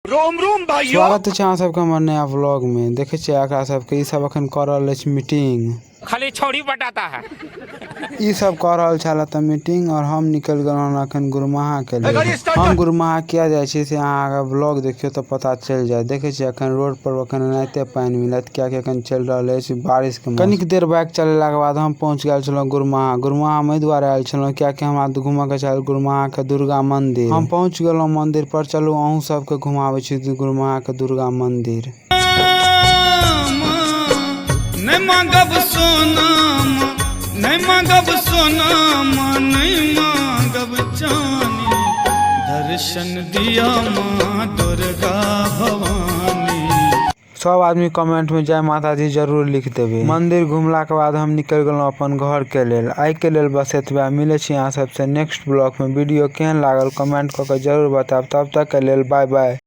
Rome Rome भाइयों। स्वागत छै अहाँ सबके हमर नया व्लॉग में। देखे छियै एकरा सबके, ई सब अखन कऽ रहल अछि मीटिंग। खाली छौड़ी बटाता है। ई सब कऽ रहल छल तऽ मीटिंग और हम निकलि गेलहुँ अखन गुरमाहा के लेल। हम गुरमाहा किया जाइ छी से अहाँ व्लॉग देखियौ तऽ पता चलि जायत। देखे छियै अखन रोड पर अखन एनाहिते पानि मिलत, कियाकि अखन चलि रहल अछि बारिश के मौसम। कनिक देर बाइक चलेला के बाद हम पहुँच गेल छलहुँ गुरमाहा। गुरमाहा हम एहि दुआरे आयल छलहुँ कियाकि हमरा घूमऽ के छल गुरमाहा के दुर्गा मंदिर। हम पहुँच गेलहुँ मंदिर पर। चलू अहूँ सबके घुमाबै छी गुरमाहा के दुर्गा मंदिर। नहि मांगब सोना, नहि मांगब सोना, नहि मांगब चानी, दर्शन दिया माँ दुर्गा भवानी। सब आदमी कमेंट में जय माता दी जरूर लिख देबे। मंदिर घुमला के बाद हम निकल गेलहुँ अपन घर के लेल। आइ के लेल बस एतबे। मिले छी अहाँ सबसे नेक्स्ट ब्लॉग में। वीडियो केहन लागल कमेंट कऽ के जरूर बतायब। तब तक के लेल बाय बाय।